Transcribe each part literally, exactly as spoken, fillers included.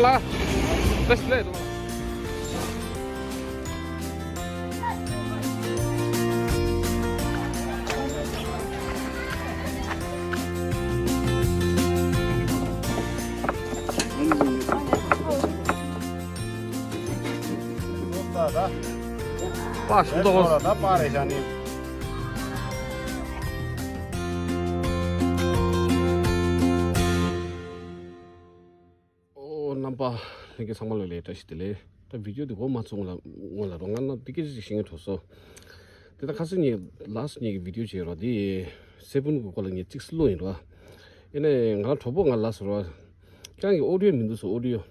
ལ། བཀྲ་ཤིས་བདེ་ལེགས། པ་ཞིག་འདུག་ད་པ་རེད་ཤག་ནི། ཨོ་རྣམ་པ་ལྷན་རྒྱས་ཚང་མ་ལ་ལས་བཀྲ་ཤིས་བདེ་ལེགས། ད་བི་ཌིའོ་འདི་འགོ་མ་ཚུགས་སྔོན་ལ་སྔོན་ལ་རོགས་ང་ན་འདི་སྐད་ཆ་ཅིག་བཤད་ངེས་འགྲོ་སོ། དེ་ད་ཁ་སང་ངས་ལཱ་སི་ཊི་ངེད་ཀྱི་བི་ཌིའོ་བྱས་རོགས་དེ་སེ་བུན་གི་སྐོར་ལ་ངས་ཅིག་བློ་ཡིན་རོགས། ཡིན་ནའི་ང་གྲོགས་པོ་ང་ལ་ཟེར་རོགས། ཁྱེད་རང་གི་ཨོ་ཌི་ཡོ་མི་འདུག་སོ་ཨོ་ཌི་ཡོ།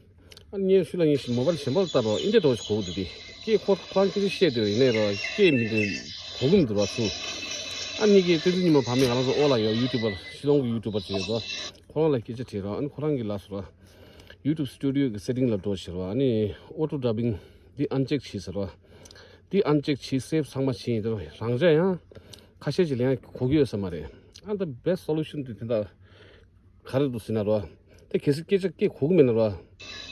ཨ་ནི་ངས་ཤུལ་ལ་ངས་མོ་བལ་གཞན་པ་ལ་བལྟ་རོགས་ཨིན་དེ་འགྲོ་ཞིག་གོ་གི་འདུག་དེ་སྐད་ཁོ་ཁོ་རང་སྐད་ཆ་བཤད་དེ་ཡིན་ནའི་རོགས་སྐད་མི་འདུག་གོ་གི་མི་འདུག་རོགས་ཚུ། ཨ་ནི་ངེད་ཀྱི་བསྟན་འཛིན་ཉི་མ་བར་མའི་ང་རང་ཚོ་ཨོ་ལ་ཡོད་ཡུ་ཊུབ་པར་ཤི་ལོང་གི་ཡུ་ཊུབ་པར་ཅིག་ཡོད་རོགས། ཁོ་རང་ལ་སྐད་ཆ་དྲིས་རོགས། ཨ་ནི་ཁོ་རང་གི་ལ་ཟེར་རོགས། YouTube Studio གི་སེ་ཊིང་ལ་འགྲོ་ཟེར་བ། ཨ་ནི་Auto Dubbing འདི་ཨན་ཅེག་བྱེད་ཟེར་བ། འདི་ཨན་ཅེག་བྱེད་སེབ་ཚང་མ་བྱེད་ཡིན་དུས་རང་འཇགས་ཡང་ཁ་ཤས་ཀྱི་ལན་གོ་གི་ཡོད་ས་མ་རེད། ཨ་ད་best solution དེ་དེ་འདྲ་ག་རེ་འདུག་ཟེར་ན་རོ། དེ་གལ་སྲིད་སྐད་ཆ་སྐད་གོ་གི་མེད་ན་རོ།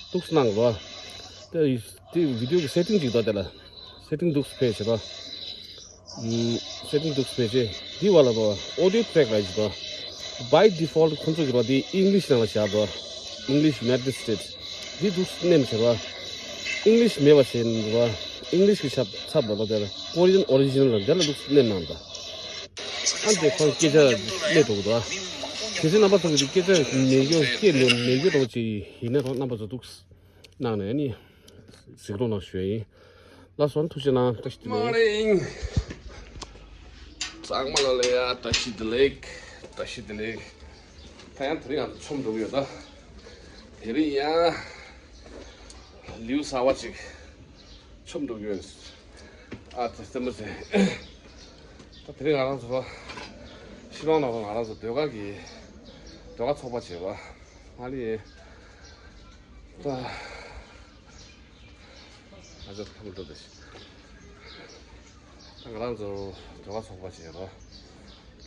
འདུག་སེ་གནང་རོ། དེ་དེ་བི་ཌིའོ་གི་སེ་ཊིང་ཅིག་འདུག་དེ་ལ། སེ་ཊིང་འདུག་སེ་ཕེ་བྱེད་རོ། སེ་ཊིང་འདུག་སེ་ཕེ་བྱེད། འདི་བ་ལ་རོ། Audio track ལ་ཡིན་རོ། By default ཁོང་ཚོ་གི་རོ་དེ་English ནང་ལ་བཞག་རོ། English United States འདི་འདུག་སེ་ནེམ་བྱེད་རོ། English མེད་པ་བྱེད་རོ། English གི་ཆབ་ཚབ་ལ་རོ་དེ་ལ་Korean original ལ་དེ་ལ་འདུག་སེ་ནེམ་གནང་རོ། ཨ་འདི་ཁོང་སྐད་ཆ་སླེབས་འགྲོ་གི་འདུག་ཨ། གལ་སྲིད་རྣམ་པ་ཚོ་གི་སྐད་ཆ་མེད་རྒྱུ་སྐད་མེད་མེད་རྒྱུ་འདྲ་བོ་ཅིག་ཡིན་ན་རོ་རྣམ་པ་ཚོ་འདུག་སེ་གནང་ནས་ཨ་ནི་གཟིགས་རོགས་གནང་ཞུ་ཡ་ཡིན། ལགས་སོ། ཐུགས་རྗེ་གནང་། བཀྲ་ཤིས་བདེ་ལེགས། Morning ཚང་མ་ལ་ལ་ཡ་བཀྲ་ཤིས་བདེ་ལེགས། བཀྲ་ཤིས་བདེ་ལེགས། ད་ཡང་དེ་རིང་ང་ཚོ་ཆོ་མ་འགྲོ་གི་ཡོད་ད། དེ་རིང་ཡང་ལེའུ་གསར་བ་ཅིག་ཆོ་མ་འགྲོ་གི་ཡོད། ཨ་ཙི་ཙི་མ་ཙི། ད་དེ་རིང་ང་རང་ཚོ་ཕ་ཤི་ལོང་ནང་ལ་ང་རང་ཚོ་ཟློས་གར་གྱི་ཟློས་གར་ཚོགས་པ་བྱས་པ། ཨ་ནི་ད་ང་ཚོ་ཕ་མ་འགྲོ་དེ་ད་ང་རང་ཚོ་ཟློས་གར་ཚོགས་པ་བྱས་པ། ད་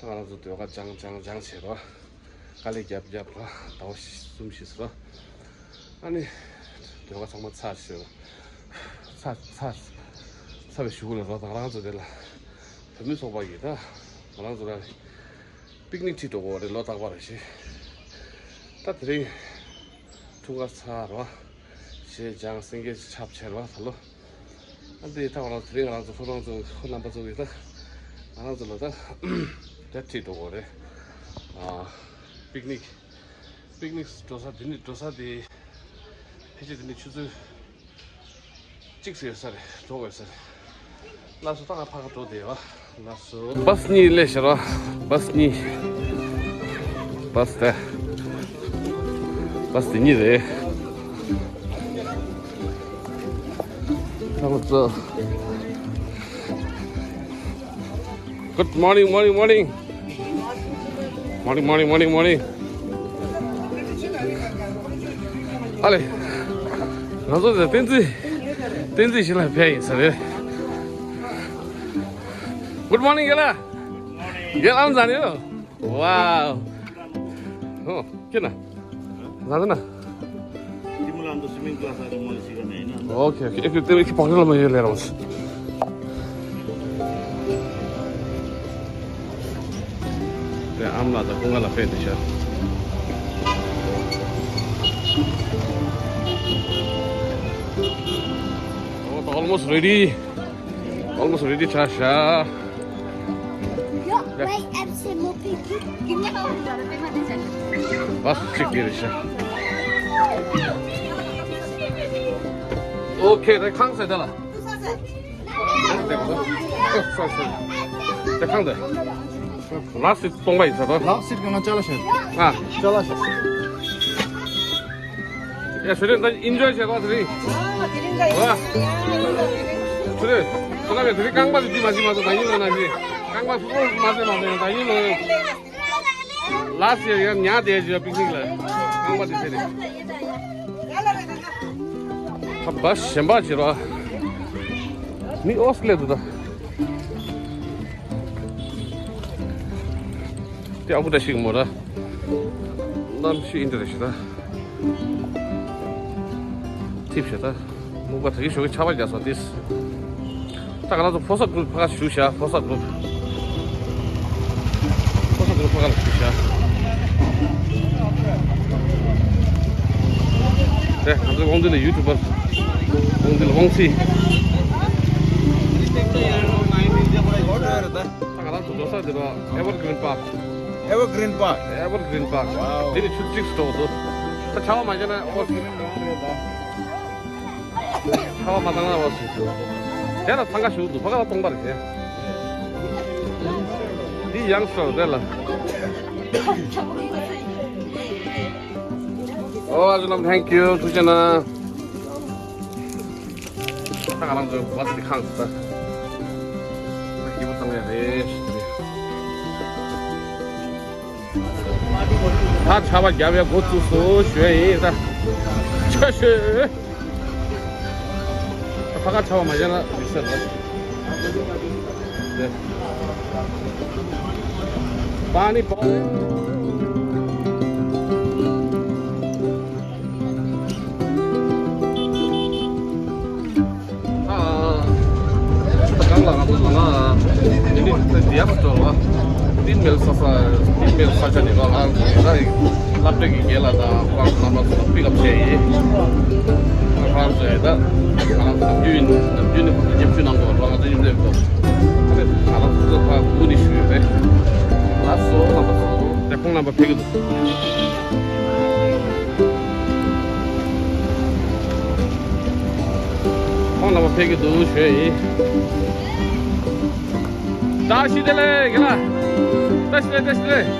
ང་རང་ཚོ་ཟློས་གར་སྦྱང་སྦྱང་སྦྱང་བྱས་པ། དཀའ་ལས་རྒྱབ་རྒྱབ་པ་ཟླ་བ་གསུམ་བཞི་ཟེར་བ། ཨ་ནི་ཟློས་གར་ཚང་མ་ཚར་ཟེར་བ། ཚར་ཚར་ཚར་བའི་གཞུག་ལ་རོ་ད་ང་རང་ཚོ་དེ་ལ་བོད་མི་ཚོགས་པ་ཡིས་ད་ང་རང་ཚོ་ལ་པིག་ནིག་ཁྲིད་འགྲོ་དགོས་རེད་ལོ་རྟག་པར་རེ་བཞིན། ད་དེ་རིང་འཁྲུངས་སྐར་ཚར་རོ། གཞས་སྦྱངས་སེང་གེ་ཆབ་ཆེར་བ་ད་ལོ། ཨ་འདི་ད་ང་རང་དེ་རིང་ང་རང་ཚོ་ཁོ་རང་ཚོ་ཁོ་རྣམ་པ་ཚོ་གིས་ད་ང་རང་ཚོ་ལ་ད་དེ་ཁྲིད་འགྲོ་དགོས་རེད། ཨ་པིག་ནིག་པིག་ནིག་འགྲོ་ས་དེ་ནི་འགྲོ་ས་དེ་ཕལ་ཆེར་དེ་ནི་ཆུ་ཚོད་གཅིག་ཙམ་ཡོད་ས་རེད། འགྲོ་དགོས་ས་རེད། ལགས་སོ། ད་ང་ཕ་ག་འགྲོ་བསྡད་ཡོད། ལགས་སོ། བཱས་གཉིས་སླེབས་ཤག་ར། བཱས་གཉིས། བཱས་དེ། བཱས་དེ་གཉིས་རེད། ལགས་སོ། Good morning, morning, morning. Morning, morning, morning, morning. ཨ་ལེ། ང་ཚོ་དེ་བསྟན་འཛིན། བསྟན་འཛིན་ཞིག་ལ་ཕེབས་ཡིན་ས་རེད། Good morning རྒན་ལགས། རྒན་ལགས་མཚན་ཡོད། Wow. ཨོ། ཁྱེད་ན། ང་ཚོ་ན། ཁྱི་མོ་ལ་འདུག་སི་མིང་ཀ་ལ་ས་རི་མོ་ལ་ཞིག་ག་ནས་ན། ཨོ་ཁེ་ཨོ་ཁེ། ཨེ་ཁེ་ཏེ་ཁེ་པག་ལ་མ་ཡོད་ལེ་རོང་། དེ་ཨམ་ལ་ད་ཁུང་ང་ལ་ཕེབས་ཏེ་ཤར། Oh, almost ready. Almost ready ཆགས་ཤག Yo, my absent movie. Give me the. བཱས་གཅིག་གི་རེད་ཤག Okay, རེ་ཁང་ཟེར་དེ་ལ། དེ་ཁང་དེ། ལག་སི་སྟོང་པ་ཡིན་ས་དོ། ལག་སི་གང་ང་ཅ་ལ་ཤག་ཨ། ཅ་ལ་ཤག་ཡ་ཟེར་རེད་ད་ཨིན་ཇོའི་བྱེད་རོགས་ཟེར་རེད། ཨོ། ཁྱོད་རེད། ཁོ་ན་བས་དེ་རིང་རྐང་པ་དེ་དུས་མ་བྱེད་མ་བྱེད་ད་ཡིན་ལོ་ན་ཞེས། རྐང་པ་ཕུ་ཕུ་མ་བྱེད་མ་བྱེད་ད་ཡིན་ལོ། ལགས་སི་ཡང་ཉག་དེ་བྱེད་པིག་ནིག་ལ། རྐང་པ་དེ་ཟེར་རེད། ད་བཱས་གཞན་པ་བྱེད་རོགས། མི་ཨོ་སི་ལེ་དུ་ད། དེ་ཨ་ཁུ་ད་ཤིག་མོ་ར། གནམ་གཤིས་ཨིན་དེ་རེད་ཤི་ད། ཏིབ་བྱས་ད། སྨུག་པ་དེ་གི་ཞོགས་ཀྱི་ཆར་པ་རྒྱག་སོང་ཏིས། ད་ག་རང་ཚོ་ཕོ་གསར་གུར་ཕ་ག་བཞུགས་ཤག་ཕོ་གསར་གུར། ཕོ་གསར་གུར་ཕ་ག་ལ་བཞུགས་ཤག་དེ་ང་ཚོའི་དབང་འདུས་ལ་ཡུ་ཊུབ་པར། དབང་འདུས་ལ་དབང་ཚིག་ད་ག་རང་ཚོ་འགྲོ་ས་དེ་རོ། Evergreen Park. Evergreen Park. Evergreen Park. Wow. འདི་ནི་ཆུ་ཚོད་གཅིག་སུ་འགྲོ་འདུག་ད་ཆར་པ་མ་བརྒྱབ་ན་ཨོ། ཆར་པ་མ་བཏང་ན་ཨོ་ཟེར་འདུག་དེ་ལ་འཚང་ཁ་ཞུགས་འདུག་ཕ་ག་ལ་སྟོང་པར་བྱས། འདི་ཡང་སོ་དེ་ལ། ཨོ་ཨ་ཇོ་ལམ། Thank you. ཐུགས་རྗེ་གནང་། ད་ང་རང་ཚོའི་བ་ཚི་ཁང་ད། ད་སྐྱིད་པོ་བཏང་ཡ་རེད། ད་ཆར་པ་བརྒྱབ་ཡ་འགོ་བཙུགས་སོང་ཞུ་ཡ་ཡིན་ད། ཆ་ཤོད། ད་ཕ་ག་ཆར་པ་མ་བརྒྱབ་ན་མི་ཤེས་ད། དེ། པ་ནི་པ། ཨ། ཆུ་ཚོད་གང་ལ་ང་ཚོ་ལ་ང་དེ་ནི་དེ་ཡག་པོ་འགྲོ་བ། ཏིན་མེལ་ས་ས་ཏིན་མེལ་ས་ཆ་ནས་ང་ང་ང་སློབ་གྲྭ་གི་རྒན་ལགས་དང་ཁོང་རྣམ་པ་ཚོ་པིག་ཨབ་བྱས་ཡིན། ང་ཁོང་ཚོས་ད་ང་རང་ཚོ་ནམ་རྒྱུན་ནམ་རྒྱུན་ནས་ཁོང་ཚོ་ཉམས་ཞིབ་གནང་དགོས་རེད་བ། ང་ཚོ་མཉམ་འབྲེལ་དུ་ང་རང་ཚོ་ཕར་སྒུག་ནས་བཞུགས་ཡོད་རེད། ལགས་སོ་རྣམ་པ་ཚོ། དེ་ཁོང་རྣམ་པ་ཕེབས་ཀྱི་འདུག་ཁོང་རྣམ་པ་ཕེབས་ཀྱི་འདུག་ཞུ་ཡ་ཡིན། བཀྲ་ཤིས་བདེ་ལེགས་རྒན་ལགས། བཀྲ་ཤིས་བདེ་ལེགས། བཀྲ་ཤིས་བདེ་ལེགས།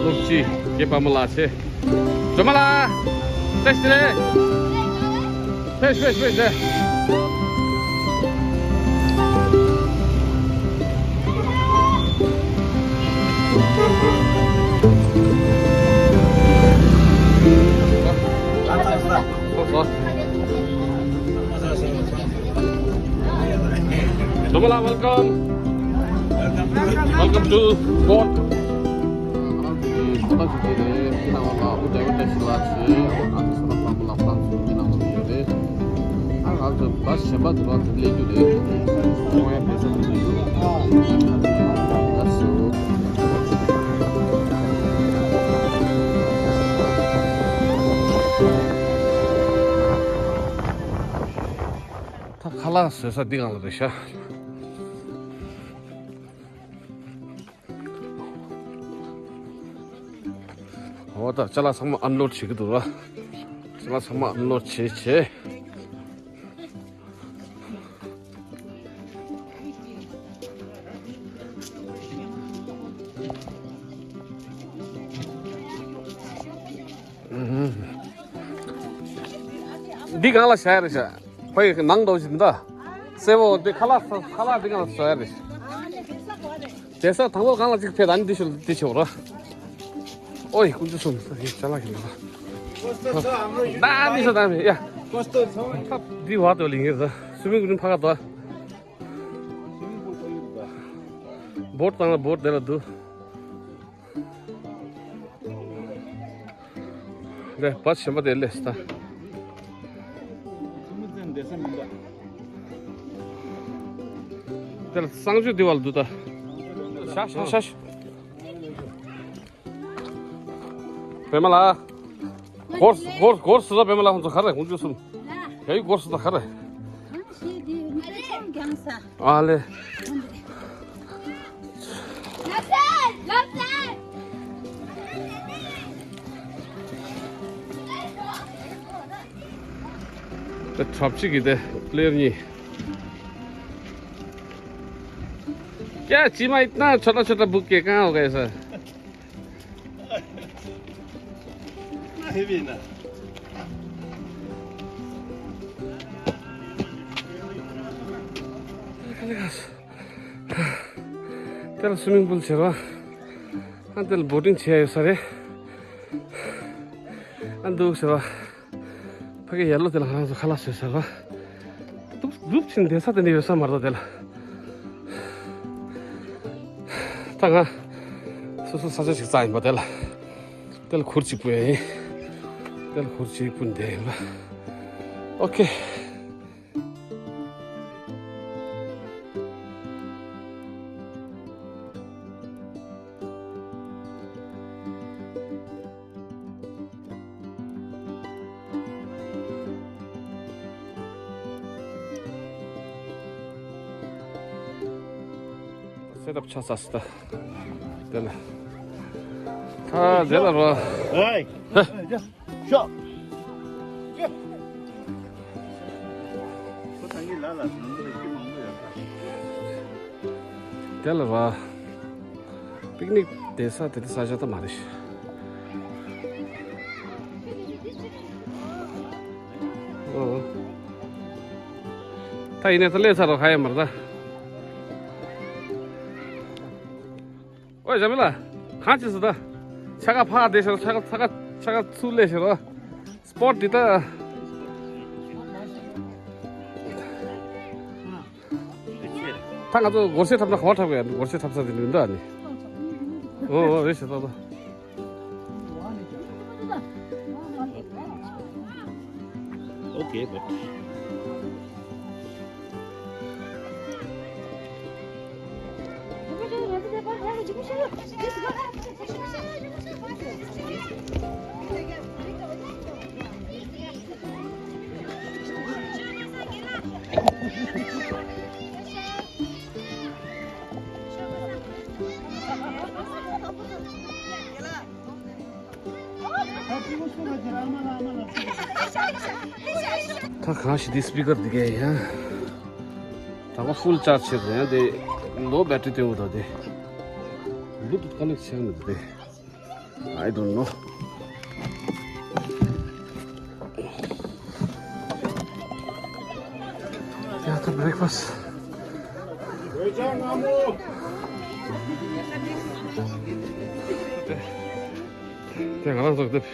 སློབ་སྤྱི་རྒན་པ་མོ་ལགས་ཆེ། སྒྲོལ་མ་ལགས། བཀྲ་ཤིས་བདེ་ལེགས། ཕེབས་ཕེབས་ཕེབས་བྱས། Domala, welcome. Welcome to court. ང་རང་ཚོའི་ཁོ་ཐག་ཞིག་བྱས་ནས་ཕྱི་ནང་ལ་ཨ་ཁུ་ཌེ་ཝིཌ་བཀྲ་ཤིས་ལགས་བྱས། ཨ་ཁུ་ཨ་ཚོགས་བསོད་ནམས་བཟང་པོ་ལགས་ཕ་རན་སི་ནང་ལ་ཡོད་རེད། ཨ་ང་ཚོ་བ་གཞན་པ་དུ་རང་དུ་སླེབས་རྒྱུ་རེད། ཁོང་ཡང་བལ་ས་དུ་སླེབས་རྒྱུ་ལགས་སོ། ད་ཁ་ལག་བཟོས་ས་འདི་སྒང་ལ་རེད་ཤག་འོ་ད་ཅ་ལག་ཚང་མ་ཨན་ལོཌ་བྱེད་ཀྱི་འདུག་ར། ཅ་ལག་ཚང་མ་ཨན་ལོཌ་བྱས་བྱས། འདི་སྒང་ལ་བཞག་ཡ་རེད་ཤག་ཕ་ཡི་ནང་འདྲ་བོ་ཞིག་འདི་འདྲ། སེར་པོ་འདི་ཁ་ལག་ཁ་ལག་འདི་སྒང་ལ་བཟོ་ཡ་རེད། བསྡད་ས་དང་པོ་སྒང་ལ་གཅིག་ཕེབས། ཨ་ནི་འདི་ཞུ་འདི་བྱེད་འོ་ར། ཨོ་ཡི་དཀོན་མཆོག་གསུམ་ཡི་ཅ་ལག་གི་ནང་། ད་འདི་ས་ད་མི་ཡ། འདི་བ་དོ་ལིང་ཡི་ད་སུ་མི་ཀུན་ཕ་ག་ད། བོར་བཏང་ན་བོར་དེ་ལ་འདུག་ལས་བ་ཆེན་པོ་དེ་ལས་ད། དེ་ལ་གསང་སྤྱོད་དེ་བ་ལ་འདུག་ད། ཤ་ཤ་ཤ་ཤ། པད་མ་ལགས། སྒོར་སྒོར་སྒོར་སུ་ད་པད་མ་ལགས་ཁོང་ཚོ་ག་རེ་དཀོན་མཆོག་གསུམ། ཡ་ཡི་སྒོར་སུ་ད་ག་རེ། ཨ་ལེ། དེ་གྲབས་གཅིག་གི་དེ་པི་ལེ་ཡར་གཉིས། क्या जी मैं इतना छोटा छोटा बुक के कहाँ हो गए sir? Heavy ना। དེ་ལ་སུ་མིང་པུལ་བྱེད་རོགས། ཨ་དེ་ལ་བོ་ཊིང་བྱེད་ཡ་ཡོད་ས་རེད། ཨ་འདུག་ཟེར་བ། ཕ་གི་ཡར་ལོ་དེ་ལ་ང་རང་ཚོ་ཁ་ལག་བཟོས་ཟེར་བ། སྡུག་སྡུག་ཕྱིན་བསྡད་ས་དེ་འདྲ་ཡོད་ས་མ་རེད་དེ་ལ། ད་ང་སོ་སོ་ས་ཆ་ཞིག་རྩ་ཡིན་པ་དེ་ལ། དེ་ལ་ཁུར་གཅིག་པུ་ཡིན། དེ་ལ་ཁུར་གཅིག་པུ་འདི་ཡིན་པ། ཨོ་ཁེ། སེ་ཊབ་ཆགས་ཚར་སོང་ད། དེ་ལ། ད་དེ་ལ་རོ། ཨེ། ཧེ། ཤོག་དེ་ལ་རོ། པིག་ནིག་དེ་ས་དེ་དེ་ས་ཆ་ད་མ་རེད། ཨོ། ད་ཡིན་ནའི་ད་སླེབས་ཚར་རོ། ཧ་ཡ་མར་ད། ཨོ་ཞྭ་མོ་ལགས། གང་བྱེད་སོང་ད། ཆ་ག་ཕར་བསྡད་ཤག་ཆ་ག་ཆ་ག་ཆ་ག་ཚུར་སླེབས་ཤག་རོ། སི་པོཊ་འདི་ད། ད་ང་ཚོ་སྒོར་གཞས་འཁྲབ་ན་ག་པར་འཁྲབ་དགོས་ཡ། སྒོར་གཞས་འཁྲབ་ས་དེ་འདི་འདྲ་ནི། ཨོ་ཨོ་རེད་ཤག་ད་ད། Okay, but ད་གང་ཞིག་འདི་སི་པི་ཀར་འདི་གས་ཡ། ད་ག་ཧྥུལ་ཅར་ཇི་བྱེད་དེ་ཡང་དེ་ལོ་བེ་ཊི་རི་སྟོན་འདུག་དེ། བླུ་ཊུཐ་ཀ་ནེག་ཊི་བྱས་མི་འདུག་དེ། I don't know. ཡ་ད་བྷི་རེག་ཕ་སི། དེ་ང་རང་ཚོ་དེ་བྷི་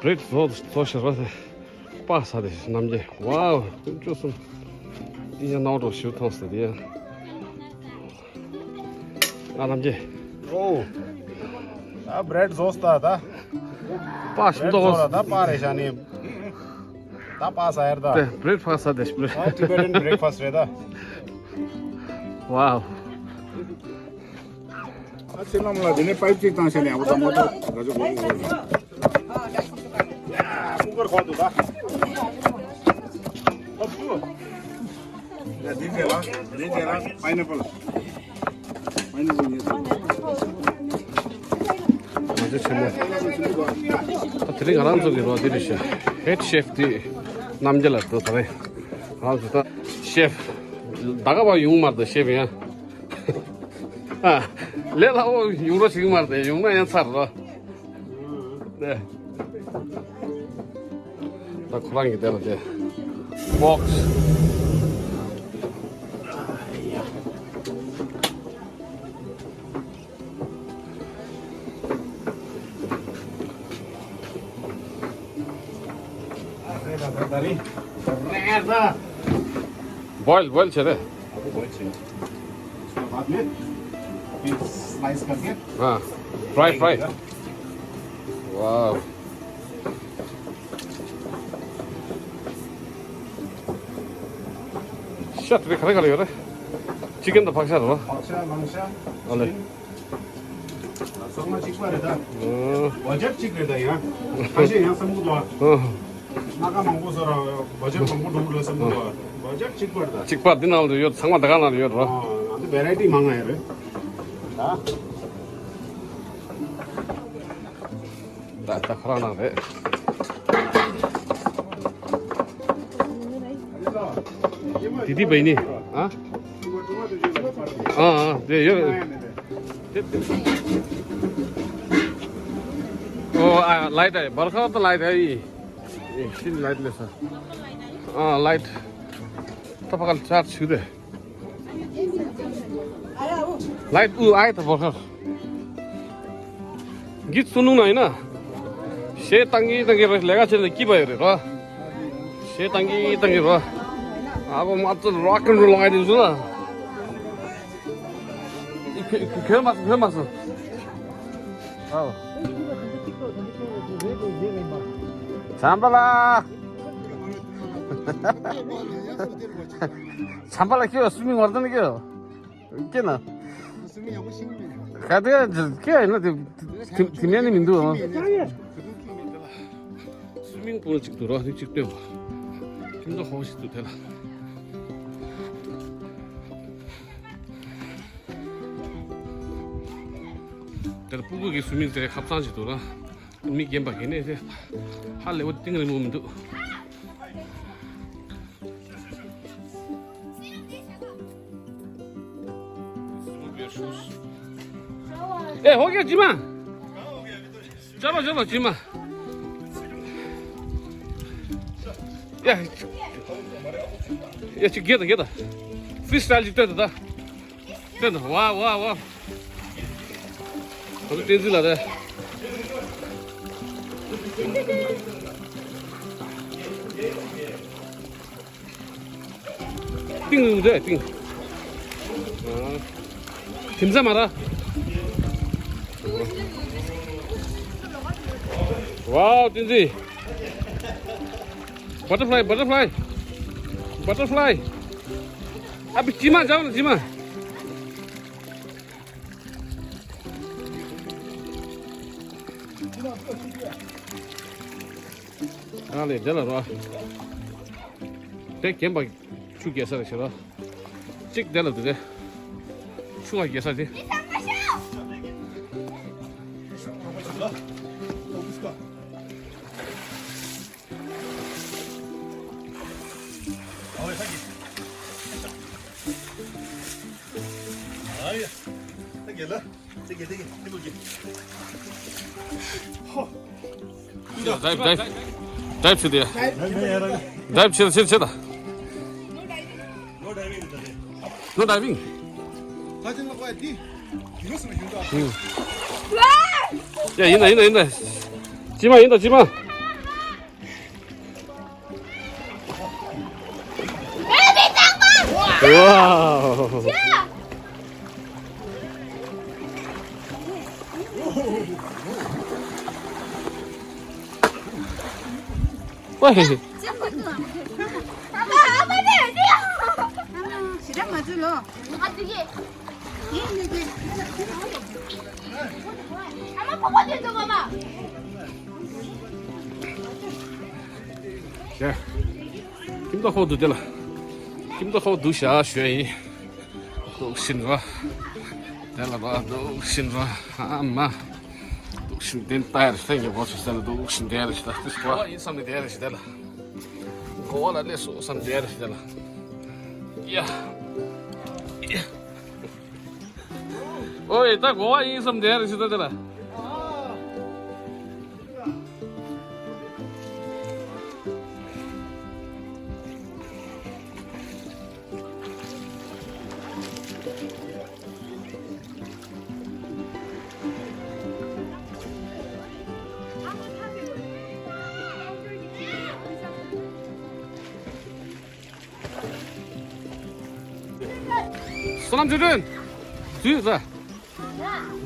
རེཌ་བཟོ་བཟོ་ཤེས་རོགས་དེ། པ་ས་དེ་རྣམ་རྒྱལ། ཝའོ། ཀུན་སྤྱོད་གསུམ། འདི་ཡང་སྣང་བ་འགྲོ་ཞིབ་ཐང་ས་དེ་ཡང་། ཨ་རྣམ་རྒྱལ། ཨོ། ད་བྷི་རེཌ་བཟོས་ད་ད། པ་ཞིམ་མདོག་བཟོས་ད་པ་རེད་ཤག་ནི། ད་པ་ས་ཡར་ད། དེ་བྷི་རེག་ཕ་སི་དེ་བྷི་རེག་ད་ཊི་བེ་ཊན་བྷི་རེག་ཕ་སི་རེད་ད། ཝའོ། ཨ་ཚེ་ལམ་ལ་དེ་ནས་པའིབ་ཅིག་བཏང་ཤེས་ནས་ཨ་བུ་ད་མོ་ཏོ་ག་ཚོད་གོ་གི་གོ་ཡིན། ཡ་སྨུག་པར་གོ་འདུག་ད། ཨོ་བུ། ཡ་འདི་རེད་ལ་འདི་རེད་ལ་པའི་ནེ་པལ། པའི་ནེ་པལ་ཉོས་སོང་། ང་ཚོ་ཆེན་མོ། ད་དེ་རིང་ང་རང་ཚོ་གི་རོ་འདི་རེད་ཤག་ཧེཌ་ཤེཕ་དེ་རྣམ་རྒྱལ་ལགས་འདུག་ད་རེད། ང་རང་ཚོ་ད་ཤེཕ་ད་ག་བ་ཡོང་མ་རེད་ད་ཤེཕ་ཡང་། ཨ། ལས་སླ་བོ་ཡོང་རོགས་བྱེད་ཀྱི་མ་རེད་དེ། ཡོང་ན་ཡང་ཚར་རོ། ནས། ད་ཁོ་རང་གི་དེ་ལ་དེ། བོག་སི། ད་རེད་ད། བོའིལ་བོའིལ་བྱས་རེད། बाद में फिर स्लाइस करके हाँ, फ्राई फ्राई। वाह। ཤ་དེ་ག་རེ་ག་རེ་ཡོད་རེད། ཅི་ཀན་དང་ཕག་ཤ་རེད་བ། ཕག་ཤ་ལང་ཤ། ཨ་ལེ། ཚང་མ་གཅིག་པ་རེད་ད། ཨོ། བ་ཇེཊ་གཅིག་རེད་ད་ཡང་། ཁ་ཤས་ཡང་བསམ་གི་འདུག་ཨ། ཨོ། སྣ་ཁ་མང་པོ་བཟོ་ར་བ་ཇེཊ་མང་པོ་འགྲོ་གི་རེད་བསམ་གི་འདུག་ཨ། བ་ཇེཊ་གཅིག་པ་རེད་ད། གཅིག་པ་འདི་ནང་ལ་ཡོད། ཚང་མ་ད་ག་ནང་ལ་ཡོད་རེད་བ། ཨོ། ཨ་འདི་བེ་རའི་ཊི་མང་ང་ཡོད་རེད་ད། ད་ད་ཁོ་རང་ནང་རེད། དེ་དེ་བས་ནི། ཨ། ཨ་ཨ་དེ་ཡོད། དེ་དེ། ཨོ་ཨ་ལའིཊ་ཨ་བར་ཁ་ཏ་ལའིཊ་ཨ་ཡི། ཤིན་ལའིཊ་ལས་ས། ཨ་ལའིཊ། ད་ཕ་ག་ལ་ཆར་ཆུ་དེ། ལའིཊ་ཨུ་ཨའི་ད་བོ་ཁར། འགི་སུ་ནུང་ན་ཡིན་ན། ཞེ་བཏང་གི་བཏང་གི་རེད། ལས་ཀ་བྱེད་ན་སྐྱིད་པ་ཡོད་རེད་རོ། ཞེ་བཏང་གི་བཏང་གི་རོ། ཨ་བོ་མ་ཚོ་རོག་ཁན་རོལ་ལ་ཡིན་ཟུ་ལ། ཁྱོད་མ་སོང་ཁྱོད་མ་སོང་། ཨའོ། བྱམས་པ་ལགས། བྱམས་པ་ལགས་ཁྱོད་སུ་མི་ངོར་དང་ཁྱོད། ཀྱེ་ན། ག་དེ་ཀྱེ་ཡིན་ན་དེ་དེ་དེ་མེད་ནི་མི་འདུག་ཨང་། སུ་མིང་པུལ་གཅིག་འདུག་རོ། དེ་གཅིག་སྟོན་པ། ཁྱིམ་ཚང་ཧོ་ཞིག་འདུག་དེ་ལ། དེར་སྤུ་གུ་གི་སུ་མིང་དེ་ཁབ་ཚང་ཞིག་འདུག་ར། མི་རྒན་པ་གི་ནས་དེ་ཧ་ལས་འོ་གཏིང་རིང་མོ་མི་འདུག་ཨེ་ཧོ་ཀེ་ཇི་མ། ཅོ་ལོ་ཅོ་ལོ་ཇི་མ། ཡ། ཡ་ཅི་གེ་ད་གེ་ད། ཕི་རི་སི་ཊལ་ཅིག་སྟོན་ད་ད། སྟོན་ད་ཝ་ཝ་ཝ། ཨ་བསྟན་འཛིན་ལགས་རེད། གཏིང་རིང་རེད་གཏིང་། ཨ། དེང་སང་མ་ར། ཝའོ་བསྟན་འཛིན། བ་ཊར་ཕ་ལའི་བ་ཊར་ཕ་ལའི། བ་ཊར་ཕ་ལའི། ཨ་བི་ཇི་མ་ཇ་ཝ་ན་ཇི་མ། ཨ་ལེ་དེ་ལ་རོ། དེ་གན་པ་ཆུ་རྒྱས་ས་རེད་ཤི་རོ། གཅིག་དེ་ལ་དེ་རེད། ཆུ་བ་རྒྱས་ས་དེ། ཌའིབ་ཌའིབ་ཌའིབ་བྱེད་དེ། ཌའིབ་བྱེད་བྱེད་བྱེད་ད། No diving. ཡ་ཡིན་ད་ཡིན་ད་ཡིན་ད། ཅི་མ་ཡིན་ད་ཅི་མ། Wow. ཝེ། ཡ། ཁྱིམ་ཐོག་ཧོ་འདུག་དེ་ལ། ཁྱིམ་ཐོག་ཧོ་འདུག་ཤ་ཞོ་ཡིན། འདུག་ཤིན་རོ། དེ་ལ་རོ་འདུག་ཤིན་རོ། ཨ་མ། འདུག་ཤིན་དེན་ཏའེར་སེང་གེ་བོ་སུ་སེ་ལ་འདུག་ཤིན་དེ་རེ་ཤི་ད་ཏིས་གོ་ཡིན་བསམ་ནས་དེ་རེ་ཤི་དེ་ལ། གོ་བ་ལ་ལས་སུ་བསམ་དེ་རེ་ཤི་དེ་ལ། ཡ། ཨོའི་ད་གོ་བ་ཡིན་བསམ་དེ་རེ་ཤི་ད་དེ་ལ། བསོད་ནམས་ཆོས་སྒྲོན། དུས་ཟ།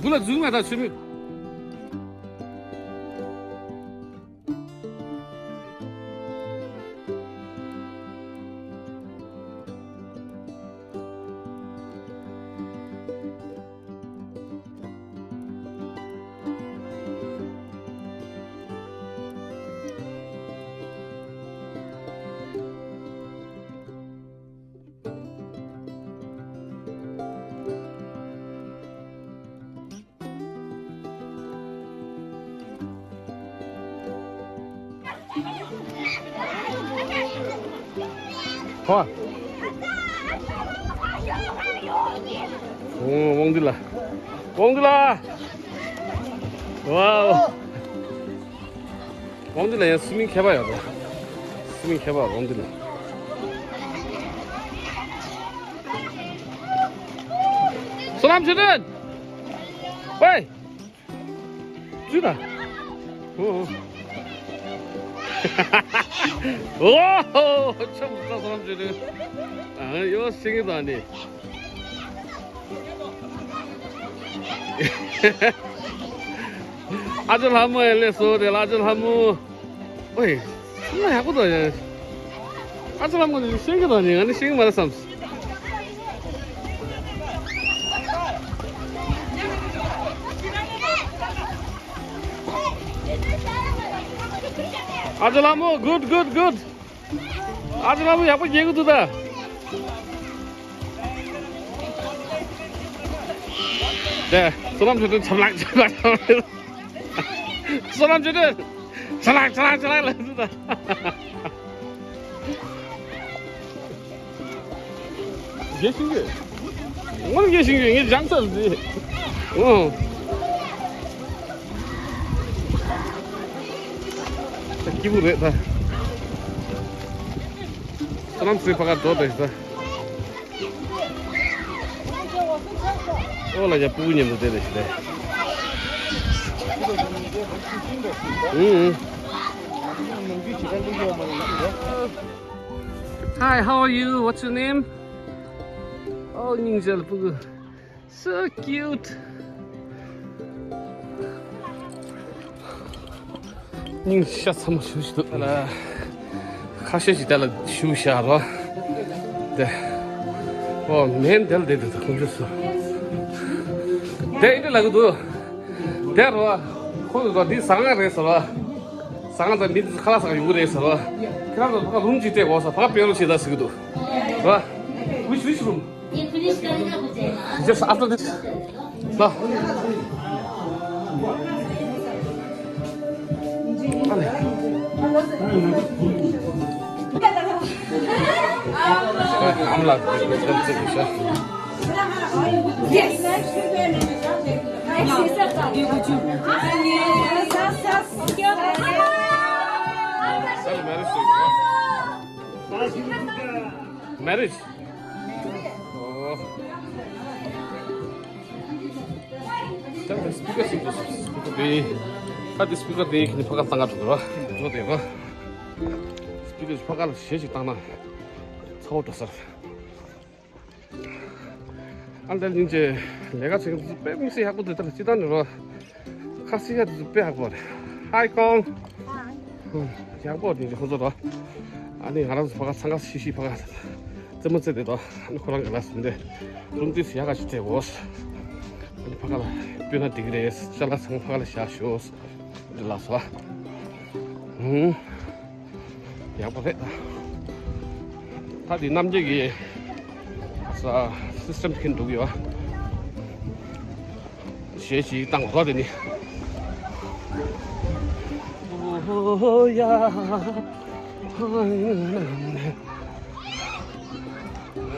བུ་ལ་འཛུལ་མེད་ད་ཆུ་མིག་ཧོ། ཨོ། དབང་འདུས་ལགས། དབང་འདུས་ལགས། ཝའོ། དབང་འདུས་ལགས་ཡང་སུ་མིང་མཁས་པ་ཡོད་རེད། སུ་མིང་མཁས་པ་དབང་འདུས་ལགས། བསོད་ནམས་ཆོས་སྒྲོན། ཝེ། ཅི་ད། ཨོ། ཨོ། ཆམ་ས་སོང་ཅི་རེད། ཨ་ཡོ་སིང་ད་ནི། ཨ་ཅོ་ལྷ་མོ་ཡང་སླེབས་སོང་། དེ་ལ་ཨ་ཅོ་ལྷ་མོ། ཨོའི། ཚང་མ་ཡག་པོ་འདུག་ཡ། ཨ་ཅོ་ལྷ་མོ་ནི་ཤེས་ཀྱི་འདུག་ནི། ང་ནི་ཤེས་ཀྱི་མ་རེད་བསམ། ཨ་ཅོ་ལྷ་མོ། good, good, good. ཨ་ཅོ་ལྷ་མོ་ཡག་པོ་རྒྱག་གི་འདུག་ད། དེ་བསོད་ནམས་ཆོས་སྒྲོན་ཆབ་ལག་ཆབ་ལག་ཆབ་ལག། བསོད་ནམས་ཆོས་སྒྲོན་ཆབ་ལག་ཆབ་ལག་ཆབ་ལག་ལབ་འདུག་ད། རྒྱས་ཤིང་གི། ངོ་རྒྱས་ཤིང་གི་ངས་སྦྱང་ཚར་ཟིག། ཨོ། ད་སྐྱིད་པོ་རེད་ད། བསོད་ནམས་ཚོའི་ཕ་གར་འགྲོ་དེ་ད། ཨོ་ལ་ཡ་སྤུ་གུ་མཉམ་དུ་བསྡད་དེ་ཞིག་རེད། ཨུ་ཨུ། Hi, how are you? What's your name? Oh, ཉིང་ཞལ་སྤུ་གུ། So cute. སྙིང་ཤ་ཚ་མོ་ཞུ་ཞུ་འདུག་ལ། ཁ་ཤས་ཤིག་དེ་ལ་ཞུ་བཞག་རོ། དེ། ཨོ་མེན་དེ་ལ་བསྡད་འདུག་ཁོང་ཚོ་སུ། དེ་ཨིན་དེ་ལ་གི་འདུག་དེ་རོ། ཁོ་ཚོ་འདི་ཟ་ཁང་རེད་ཟེར་བ། ཟ་ཁང་དང་མི་ཁ་ལག་ཟ་ཁང་ཡོང་གི་རེད་ཟེར་བ། ཁྱེད་རང་ཚོ་ཕ་རུམ་གཅིག་སྤྲད་དགོས་ཟེར། ཕ་དཔེ་རོ་བྱེད་ད་ཟེར་གི་འདུག་རོ། Which, which room? Just after this. ལ། Marriage. ད་སྤི་ཀར་ཞིག་འདུག་སྤི་ཀར་དེ། ད་དེ་སྤི་ཀར་དེ་ཁྱེད་ནི་ཕ་ག་ལ་གཏང་ག་འགྲོ་གི་རེད་པ། འགྲོ་དེ་རེད་པ། སྤི་ཀར་ཕ་ག་ལ་གཞས་ཤིག་བཏང་ན་ཚ་བོ་འགྲོ་ས་རེད། ཨ་ལས་ལིན་ཅེ་ལས་ཀ་བྱེད་མཁན་དེ་དཔེ་མི་སྲིད་ཡག་པོ་འདུག་ད་ལ་སྤྱི་བཏང་ནས་རོ། ཁ་སི་ཡ་དེ་ཚོ་དཔེ་ཡག་པོ་རེད། ཧའི་ཀོང་། ཡག་པོ་དེ་ཁོ་ཚོ་རོ། ཨ་ནི་ང་རང་ཚོ་ཕ་ག་འཚང་ཁ་ཤིག་ཤིག་ཕ་ག་རྩེད་མོ་རྩེ་དེ་དོ། ཨ་ནི་ཁོ་རང་གི་ལ་སོང་སྟེ་རུམ་ཏིས་ཡག་ག་ཞིག་སྤྲད་དགོས། ཨ་ནི་ཕ་ག་ལ་སྤོས་ན་འགྲིག་གི་རེད། ཅ་ལག་ཚང་མ་ཕ་ག་ལ་བཞག་ཤོག་འདི་ལ་སོ། ཧུང་། ཡག་པོ་རེད། ད་འདི་རྣམ་རྒྱལ་གྱི་ས་སི་སི་ཊམ་ཁྱེར་འགྲོ་གི་ཡོད། གཞས་ཤིག་བཏང་རོགས་དེ་ནི། ཨོ་ཡ།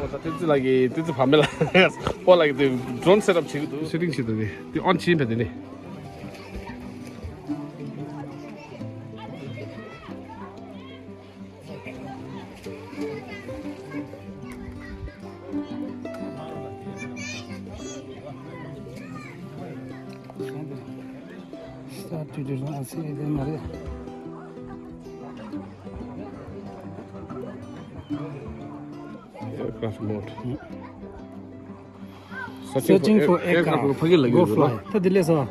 ཨོ་ད་ཏི་ཙི་ལགས་ཀྱིས་ཏི་ཙི་བ་མེད་ལ་སྤོ་ལགས་ཀྱིས་ཌི་རོན་སེ་ཊི་ཨབ་བྱེད་ཀྱི་འདུག་སེ་ཊིང་བྱེད་འདུག་དེ་དེ་ཨོན་བྱེད་པ་དེ་ནི། Start to do not see them. Aircraft mode. Searching for aircraft. ཕ་གི་ལ་གི་ཡོད་ལ། ད་དེ་ལས་སོ།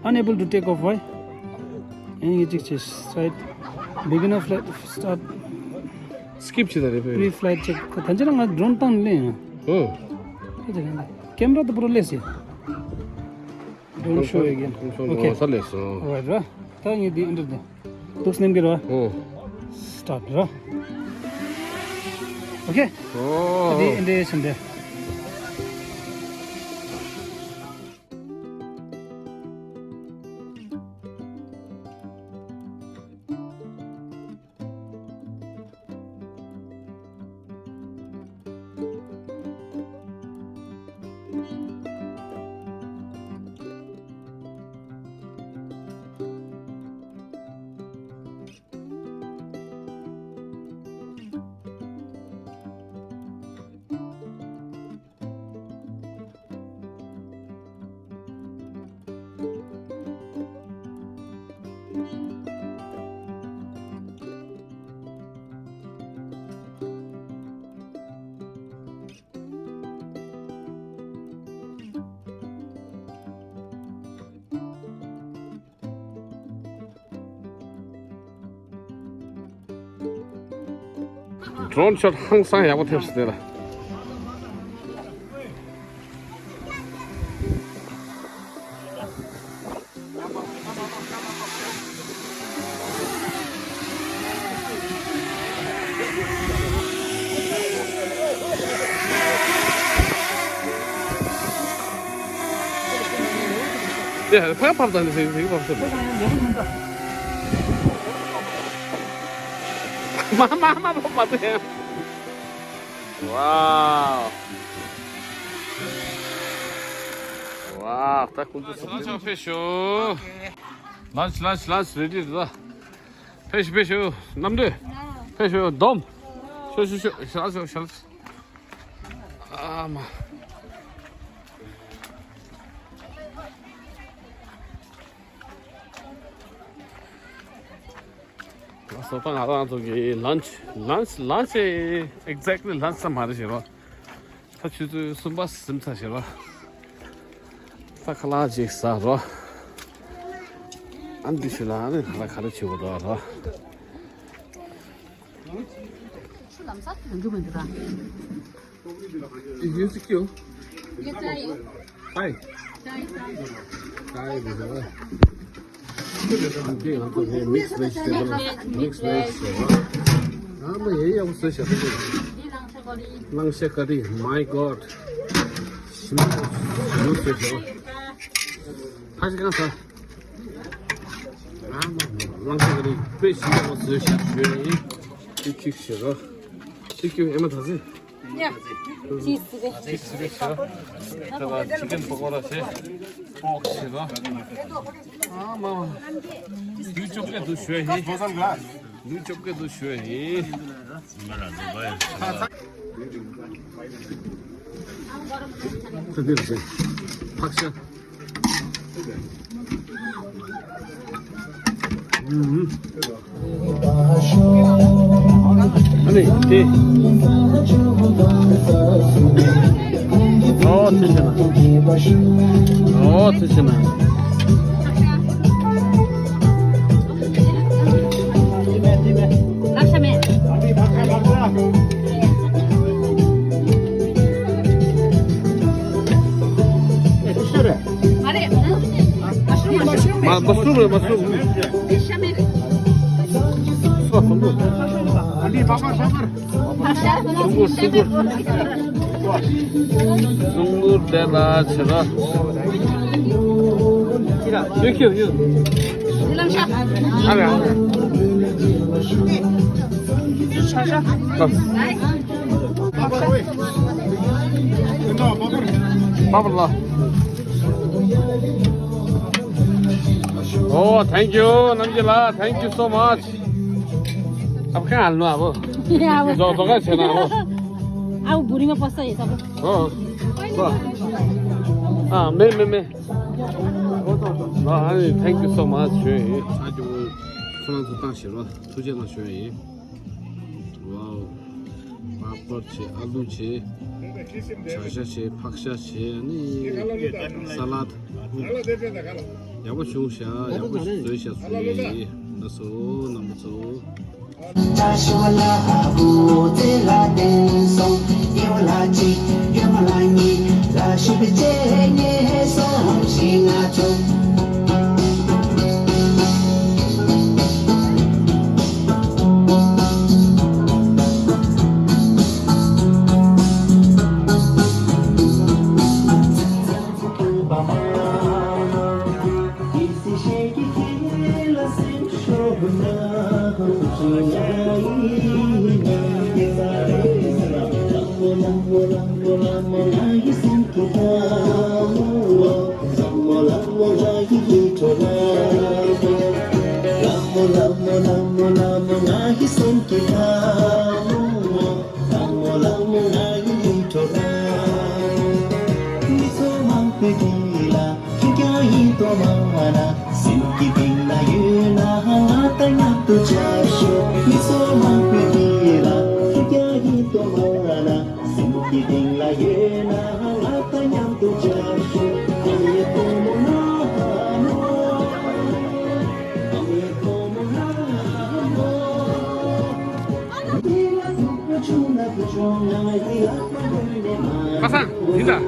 Unable to take off, why? ཨ་ནི་ཅིག་ཅིག་སའིད། Beginner flight start. སི་ཀིབ་བྱེད་ད་རེད་པས། Pre-flight check. ད་ཅི་རང་ང་ཌི་རོན་བཏང་ལེན། ད་ཅི་རང་ཀེམ་ར་ད་པུ་རོ་ལས་སི། Don't show again. Okay. ས་ལས་སོ། Alright ར། ད་ངས་འདི་ཨིན་ཊར་དུ། ཏོག་སྣེམ་གི་ར། ཨོ། སི་ཊཱར་ཊི་ར། ཨོ་ཁེ། ཨོ། འདི་ཨིན་ཊར་ཡེ་ཤན་དེ། ཌོ་རོན་ཤོཊ་ཧང་སང་ཡག་པོ་ཐེབས་སོང་དེ་ལ། ཡ་ཕར་ཕར་དང་ནི་ཟིག་ཟིག་ཕར་ཕར། མ་མ་མ་མ་མ་དེ། ཝའོ། ཝའོ། ད་ཁོང་ཚོ་ལང་ཕྱོགས་ཕེབས་ཤོག་ལང་ལང་ལང་རེ་ཌི་རེད་ད། ཕེབས་ཤོག་ཕེབས་ཤོག་རྣམ་གྲོལ། ཕེབས་ཤོག་སྡོམ། ཤོག་ཤོག་ཤོག་ཤོག་ཤོག་ཤོག་ཨ་མ། ལགས་སོ། ད་ང་རང་ཚོ་གི་ལང་ལང་ལང་ཅི་ཨེག་ཛེག་ལི་ལང་ཙམ་མ་རེད་ཟེར་བ། ད་ཆུ་ཚོད་གསུམ་པ་ཟིན་ཚར་ཟེར་བ། ད་ཁ་ལག་ཅིག་ཟ་རོ། ཨ་འདི་ཆུ་ལ་ཨ་ནི་ཁ་ལག་ག་རེ་བྱེད་དགོས་འདུག་རོ། ཆུ་ལམ་སང་འགྲོ་མི་འདུག་ར། ཡོད་ཅིག་ཡོད། ཡོད་ཅག་ཡོད། ཧའི། ཅག་ཡོད་ཅག་ཡོད། ཅག་ཡོད་ཅག་ཡོད། འདི་ང་ཚོ་ནི་མིག་སི་བེ་ཇི་ཊེ་བལ། མིག་སི་བེ་ཇི་ཊེ་བལ། ཨ་མ་ཡེ་ཡག་པོ་བཟོས་ཤག་ད་ཅིག་གླང་ཤ་ཀ་རི། མའི་གོཌ། ཞིམ་པོ་ཞིམ་པོ་བཟོས་ཤག་ཕ་ཤི་གང་ས། ཨ་མ་གླང་ཤ་ཀ་རི་དཔེ་ཞིམ་པོ་བཟོས་ཤག་ཞུ་ཡ་ཡིན། ཅིག་ཅིག་ཞུ་རོ། ཅིག་ཅིག་ཨེ་མ་ད་ཟི། ཡ། ཅིག་ཟི་རེད། ཅིག་ཟི་རེད་ཤག་ད་ལ་ཅི་ཀན་པ་ཀོ་ར་བྱས། པོག་ཞིག་ར། ཨ་མ་མ། ལུས་ཅོབ་ཀེ་དུ་ཞོས་ཧེ། ལུས་ཅོབ་ཀེ་དུ་ཞོས་ཧེ། ད་འདིར་བྱས། ཕག་ཤ། ཨ་ནི་དེ། ཨོ་ཚེ་ཤེ་ན། ཨོ་ཚེ་ཤེ་ན། ལག་ཤ་མེད། ཨེ་དེ་ཤ་རེད། མ་རེད། མ་ཤུ་རུམ། མ་ཤུ་རུམ། མ་ཤུ་རུམ་རེད། མ་ཤུ་རུམ། ཤ་མེད། སོ་སོ་སོ། ཨ་ནི་བ་པར་བ་པར། སུ་གུར་སུ་གུར། སུ་གུར་དེ་ལ་ཆེ་ལ། ཡོད་ཁྱོད་ཡོད། ཨ་རེ་ཨ་རེ། པ་པར་ལ། Oh, thank you. ནམ་རྒྱུན་ལ། Thank you so much. ཨ་ཁ་ཨ་ལོ་ཨ་བོ། ཡ་བོ། ཛོ་ཛོ་ག་ཆེ་ན་བོ། ཨ་བོ་བུ་རིང་མ་པ་ས་ཡེ་ས་བོ། ཨོ། ཨོ། ཨ་མེ་མེ་མེ། ཨ་ནི་thank you so much ཞུ་ཡིན། ཨ་ཅོ་ཁོ་རང་ཚོ་བཏང་ཞེས་རོ། ཐུགས་རྗེ་གནང་ཞུ་ཡིན། ཝའོ། པ་པར་བྱས། ཨ་ལུ་བྱས། བྱ་ཤ་བྱས། ཕག་ཤ་བྱས། ཨ་ནི་ས་ལད། ཡག་པོ་བྱུང་ཤག་ཡག་པོ་བཟོས་ཤག་བཟོས་ཡིན། ལགས་སོ་རྣམ་པ་ཚོ། ལྷ་མོ་ལྷ་མོ་ང་ཡི་ཡིད་འཕྲོག་ན། མི་ཚོགས་མང་པོའི་མདུན་ལ་ཁྱོད་ཀྱང་ཡིད་དུ་མ་ན། སེམས་ཀྱི་གཏིང་ན་ཡོད་ན་ང་དང་མཉམ་དུ་མཇལ་ཤོག་མི་ཚོགས་མང་པོའི་མདུན་ལ་ཁྱོད་ཀྱང་ཡིད་དུ་མ་ན། སེམས་ཀྱི་གཏིང་ལ་ཡོད་ན་ང་དང་མཉམ་དུ་མཇལ་ཤོག་ཨ་མའི་བུ་མོ་ལྷ་མོ། ཨ་མའི་བུ་མོ་ལྷ་མོ། Wow.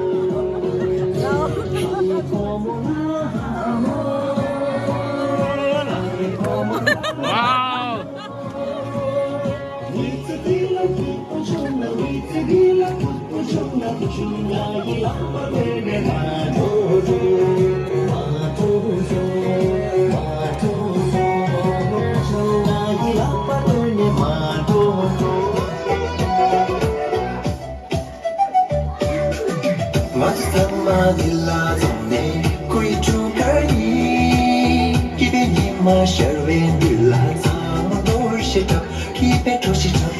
ང་ཚོ་ཚང་མ་འདི་ལ་འཛོམས་ནས་སྐུ་ཡི་འཁྲུངས་སྐར་ཡིན། སྐྱིད་པའི་ཉི་མ་ཤར་བའི་མདུན་ལ་ཚང་མ་ནོར་ཞེ་དྲག་སྐྱིད་པའི་གྲོགས་ཤིག་གྲགས།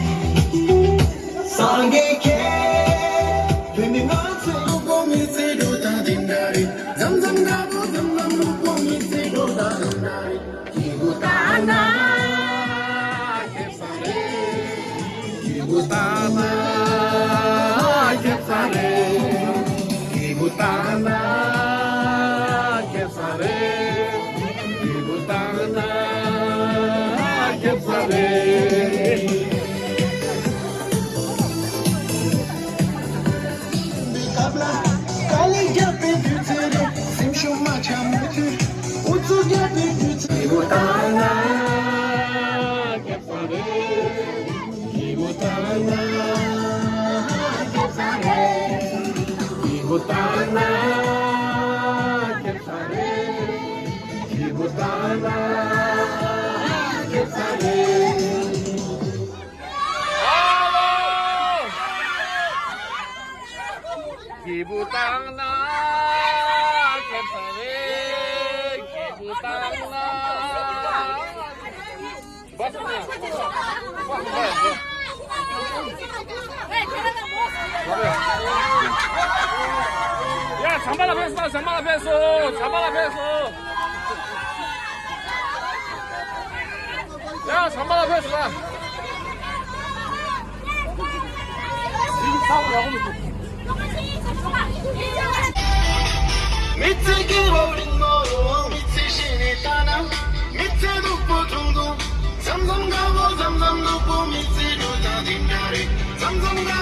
སངས་རྒྱས་ཁྱེད་བོད་མི་ང་ཚོའི་ལུག་པོ་མི་ཚེ་འགྲོ་སྟངས་འདི་འདྲ་རེད། འཛམ་འཛམ་དགའ་པོ་འཛམ་འཛམ་ལུག་པོ་མི་ཚེ་འགྲོ་སྟངས་འདི་འདྲ་རེད། སྐྱིད་པོ་བཏང་ན་ཁེབས་ས་རེད། སྐྱིད་པོ་བཏང་ན་ཁེབས་ས་རེད། སྐྱིད་པོ་བཏང་ན་ཁེབས་ས་རེད། སྐྱིད་པོ་བཏང་ན་ཁེབས་ས་རེད། འདི་སྐབས་ལ་དཀའ་ལས་རྒྱག་པའི་དུས་ཚོད་རེད། སེམས་ཤུགས་མ་ཆག་མུ་མཐུད་ཨུ་ཚུགས་རྒྱག་པའི་དུས་ཚོད། སྐྱིད་པོ་བཏང་ན་ཁེབས་ས་རེད། སྐྱིད་པོ་བཏང་ན་ཁེབས་ས་རེད། སྐྱིད་པོ་བཏང་ན་ཁེབས་ས་རེད། སྐྱིད་པོ་བཏང་ན་ཁེབས་ས་རེད། སྐྱིད་པོ་བཏང་ན་ཁེབས་ས་རེད། སྐྱིད་པོ་བཏང་ན། ཡ། ཟམ་པ་ལ་ཕེབས་སོང་། ཟམ་པ་ལ་ཕེབས་སོང་། ཟམ་པ་ལ་ཕེབས་སོང་། ཡ། ཟམ་པ་ལ་ཕེབས་སོང་། མི་ཚེ་སྐྱིད་པོ་རིང་མོ། མི་ཚེ་ཤེས་ནས་ལྟ་ན། མི་ཚེ་སྡུག་པོ་ཐུང་ཐུང་། འཛོམས་འཛོམས་དགའ་པོ། འཛོམས་འཛོམས་སྡུག་པོ། མི་ཚེ་འགྲོ་སྟངས་འདི་འདྲ་རེད། འཛོམས་འཛོམས་དགའ།